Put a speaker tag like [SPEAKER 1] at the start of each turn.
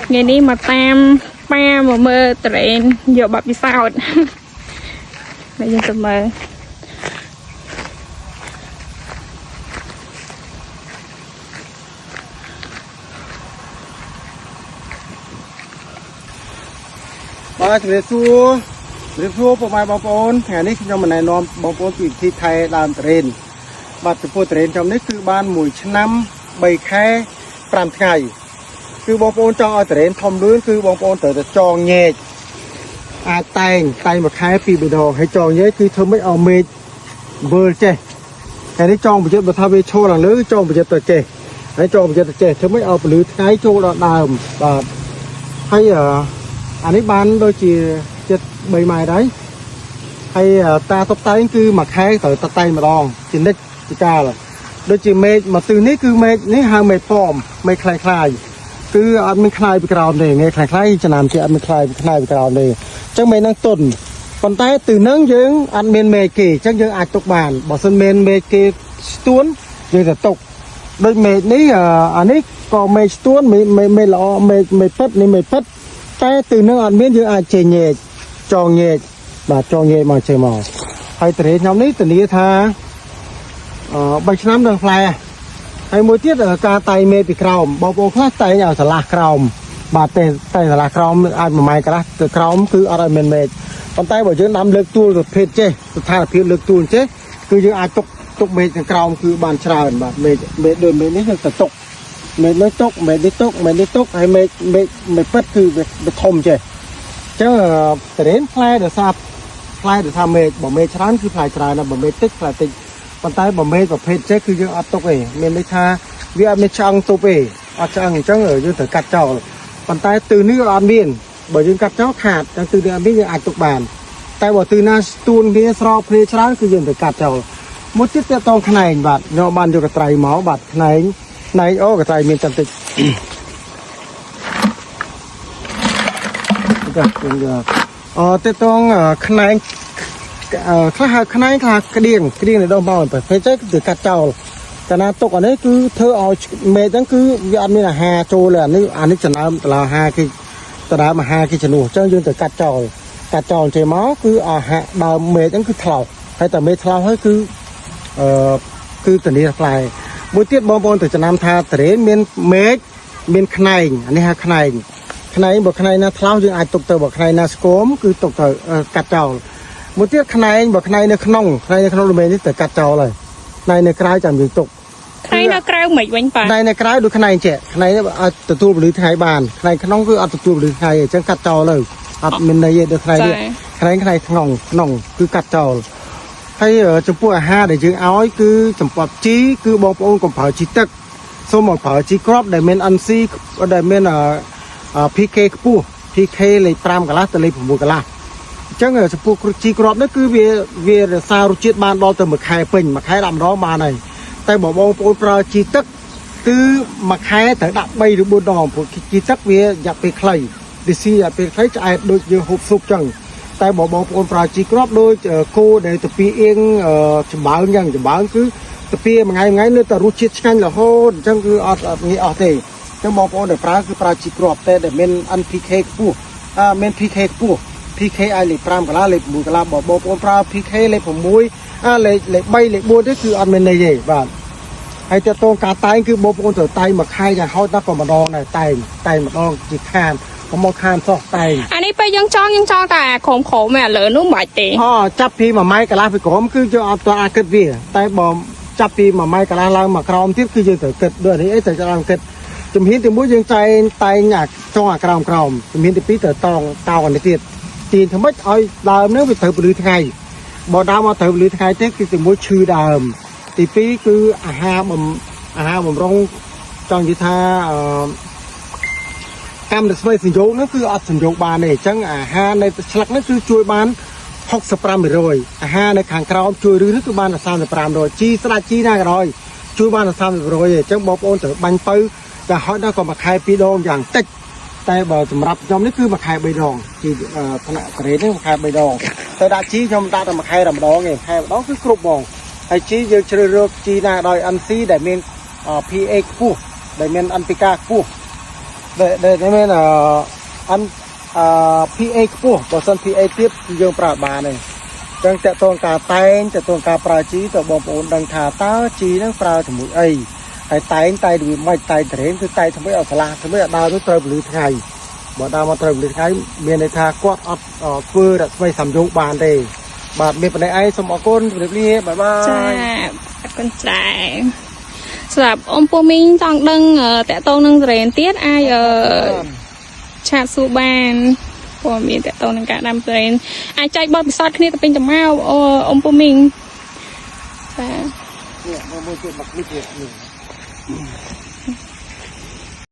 [SPEAKER 1] ថ្ងៃនេះមកតាមប៉ាមកមើលត្រេនយកបទពិសោធន៍ ហើយយើងទៅមើល
[SPEAKER 2] បាទជំរាបសួរជំរាបសួរពុកម៉ែបងប្អូនថ្ងៃនេះខ្ញុំមកណែនាំបងប្អូនពីវិធីថែដើមត្រេនបាទចំពោះត្រេនចំនេះគឺបាន1ឆ្នាំ3ខែ5ថ្ងៃគឺបងប្អូនចង់ឲ្យត្រេនធំលឿនគឺបងប្អូនត្រូវតែចងញែកអាចតែងតែងមួយខែពីរបីដងហើយចងញែកគឺធ្វើម៉េចឲ្យមេឃវើលចេះហើយនេះចងប្រយុទ្ធបើថាវាឈរឡើងលើចងប្រយុទ្ធទៅចេះហើយចងប្រយុទ្ធទៅចេះធ្វើម៉េចឲ្យពលឺថ្ងៃចូលដល់ដើមបាទហើយអឺ អានេះបានដូចជាចិត្ត3ម៉ែត្រហើយហើយតាតុបតែងគឺមួយខែត្រូវតតែងម្ដងជានិច្ចជាកាលដូចជាមេឃមកទិសនេះគឺមេឃនេះហៅមេឃប៉មមេឃคล้ายคล้ายគឺអត់មានខ្លាយពីក្រោមទេមេឃคล้ายคล้ายចំណាំជាអត់មានខ្លាយខ្លាយពីក្រោមទេអញ្ចឹងមេឃហ្នឹងទុនប៉ុន្តែទិសហ្នឹងយើងអត់មានមេឃគេអញ្ចឹងយើងអាចទុកបានបើសិនមានមេឃគេស្ទួនយើងจะទុកដូចមេឃនេះអានេះក៏មេឃស្ទួនមេឃមេឃល្អមេឃមេឃពិតនេះមេឃពិត តែទិសនឹងអត់មានយើងអាចចេញញែកចងញែកបាទចងញែកមកចេះមកហើយតរេខ្ញុំនេះធានាថាអឺ3ឆ្នាំដល់ផ្លែហើយមួយទៀតការតែងមេពីក្រោមបងប្អូនខ្លះតែងឲ្យស្រឡះក្រោមបាទតែតែស្រឡះក្រោមអាច1ម៉ែត្រកន្លះទៅក្រោមគឺអត់ឲ្យមានមេឃប៉ុន្តែបើយើងដាំលើកទួលប្រភេទចេះស្ថានភាពលើកទួលចេះគឺយើងអាចទុកទុកមេឃខាងក្រោមគឺបានច្រើនបាទមេឃមេឃដូចមេឃនេះយើងទៅទុក មេឃនេះទុកមេឃនេះទុកមេឃនេះទុកហើយមេឃមេឃមេឃពិតគឺវាធំចេះអញ្ចឹងតរេនផ្លែដោយសារផ្លែដោយសារមេឃបើមេឃច្រើនគឺផ្លែច្រើនណាស់បើមេឃតិចផ្លែតិចប៉ុន្តែបើមេឃប្រភេទចេះគឺយើងអត់ទុកទេមានន័យថាវាអត់មានឆ្អឹងទុកទេអត់ឆ្អឹងអញ្ចឹងយើងត្រូវកាត់ចោលប៉ុន្តែទិសនេះក៏អត់មានបើយើងកាត់ចោលខាតអញ្ចឹងទិសនេះអត់មានយើងអាចទុកបានតែបើទិសណាស្ទួនគ្នាស្របគ្នាច្រើនគឺយើងត្រូវកាត់ចោលមួយទៀតតកតងខ្នែងបាទខ្ញុំបានយកកត្រៃមកបាទខ្នែង ណៃអូកត្រៃមានចាំតិចចាខ្ញុំយកអតេតងខ្នែងខ្លះហៅខ្នែងខ្លះក្តៀងក្តៀងនៅដុំមកប្រភេទចេះគឺកាត់ចោលកាលណាទុកអានេះគឺធ្វើឲ្យមេឃហ្នឹងគឺវាអត់មានអាហារចូលទេអានេះអានេះចំណាំតឡាអាហារគេតដើមអាហារគេជំនួសអញ្ចឹងយើងត្រូវកាត់ចោលកាត់ចោលចេញមកគឺអាហារដើមមេឃហ្នឹងគឺថ្លោសហើយតែមេឃថ្លោសហើយគឺអឺគឺធានាផ្លែ មួយទៀតបងប្អូនត្រូវចំណាំថាតរេនមានមេឃមានខ្នែងអានេះហៅខ្នែងខ្នែងបើខ្នែងណាថ្លោសយើងអាចទុកទៅបើខ្នែងណាស្គមគឺទុកទៅកាត់ចោលមួយទៀតខ្នែងបើខ្នែងនៅក្នុងខ្នែងនៅក្នុងល្មែននេះត្រូវកាត់ចោលហើយខ្នែងនៅក្រៅចាំយើងទុក
[SPEAKER 1] ថ្ងៃនៅក្រៅមិនវិញប៉ា
[SPEAKER 2] ខ្នែងនៅក្រៅដូចខ្នែងចេះខ្នែងនេះអាចទទួលពលឺថ្ងៃបានខ្នែងក្នុងគឺអត់ទទួលពលឺថ្ងៃទេអញ្ចឹងកាត់ចោលទៅអត់មានន័យទេដូចខ្នែងនេះខ្នែងខ្នែងក្នុងក្នុងគឺកាត់ចោលហើយចំពោះអាហារដែលយើងឲ្យគឺចំពោះជីគឺបងប្អូនកុំប្រើជីទឹកសូមឲ្យប្រើជីគ្រាប់ដែលមាន NC ដែលមាន PK ខ្ពស់ PK លេខ5កន្លះទៅលេខ6កន្លះអញ្ចឹងចំពោះជីគ្រាប់នេះគឺវាវារក្សារសជាតិបានដល់ទៅមួយខែពេញមួយខែដាក់ម្ដងបានហើយតែបើបងប្អូនប្រើជីទឹកគឺមួយខែត្រូវដាក់3ឬ4ដងព្រោះជីទឹកវារយៈពេលខ្លីវាស៊ីរយៈពេលខ្លីឆ្អែតដូចយើងហូបស៊ុបចឹងតែបើបងប្អូនប្រើជីគ្រាប់ដូចគោដែលទៅពីអៀងចម្បើងចឹងចម្បើងគឺទៅពីមួយថ្ងៃមួយថ្ងៃនៅតែរសជាតិឆ្ងាញ់រហូតអញ្ចឹងគឺអត់អត់ងាយអស់ទេអញ្ចឹងបងប្អូនដែលប្រើគឺប្រើជីគ្រាប់តែដែលមាន NPK ខ្ពស់អឺមាន PK ខ្ពស់ PK ឲ្យលេខ5កន្លះលេខ6កន្លះបើបងប្អូនប្រើ PK លេខ6អាលេខលេខ3លេខ4ទេគឺអត់មានន័យទេបាទហើយតើតងការតែងគឺបងប្អូនត្រូវតែងមួយខែយ៉ាងហោចណាស់ក៏ម្ដងដែរតែងតែងម្ដងជាខានកុំមកខានសោះតែង
[SPEAKER 1] អានេះពេលយើងចងយើងចងតែអាក្រោមក្រោមឯអាលើនោះមិនបាច់ទេ
[SPEAKER 2] អូចាប់ពី1ម៉ែត្រកន្លះពីក្រោមគឺយើងអត់ទាន់អាចគិតវាតែបើចាប់ពី1ម៉ែត្រកន្លះឡើងមកក្រោមទៀតគឺយើងត្រូវគិតដូចនេះអីត្រូវចាំគិតជំហានទី1យើងចែងតែងអាចងអាក្រោមក្រោមជំហានទី2ត្រូវតងតោអានេះទៀតទាញធ្វើម៉េចឲ្យដើមនេះវាត្រូវពលឺថ្ងៃបើដើមអត់ត្រូវពលឺថ្ងៃទេគឺទី1ឈឺដើមទី2គឺអាហារបំអាហារបំរុងចង់និយាយថាអឺកម្មរស្មីសញ្ញោគនោះគឺអត់សញ្ញោគបានទេអញ្ចឹងអាហារនៅស្លឹកនោះគឺជួយបាន65%អាហារនៅខាងក្រោមជួយរឹសនោះគឺបានតែ35%ជីស្ដាច់ជីណាក៏ដោយជួយបានតែ30%ទេអញ្ចឹងបងប្អូនត្រូវបាញ់ពៅតែហោចដល់ក៏មួយខែពីរដងយ៉ាងតិចតែបើសម្រាប់ខ្ញុំនេះគឺមួយខែ3ដងជីថ្នាក់ក្រេនេះមួយខែ3ដងតែដាក់ជីខ្ញុំដាក់តែមួយខែតែម្ដងទេខែម្ដងគឺគ្រប់ហ្មងហើយជីយើងជ្រើសរើសជីណាដោយ NC ដែលមាន pH ខ្ពស់ដែលមាន NPK ខ្ពស់ ដែលដែលមានអឺអានអឺ pH ខ្ពស់បើសិន pH ទាបគឺយើងប្រើបានទេអញ្ចឹងតកតងការតែងតកតងការប្រើជីតើបងប្អូនដឹងថាតើជីហ្នឹងប្រើជាមួយអីហើយតែងតែវាមិនតែងត្រេនគឺតែងធ្វើឲ្យឆ្លាស់ធ្វើឲ្យដើមនោះត្រូវពលឺថ្ងៃបើដើមមកត្រូវពលឺថ្ងៃមានន័យថាគាត់អត់ធ្វើរស្មីសំយោគបានទេបាទមានប៉ុណ្ណេះឯងសូមអរគុណជម្រាបលាបាយបាយ
[SPEAKER 1] ចាអរគុណច្រើនសម្រាប់អ៊ំពូមីងចង់ដឹងតកតងនឹងសរេនទៀតអាចអឺ chat សួរបានព័ត៌មានតកតងនឹងការដាំសរេនអាចចែកបទពិសោធន៍គ្នាទៅពេញទៅមកអូអ៊ំពូមីងចា
[SPEAKER 2] នេះមកមួយទៀតមកคลิปនេះ។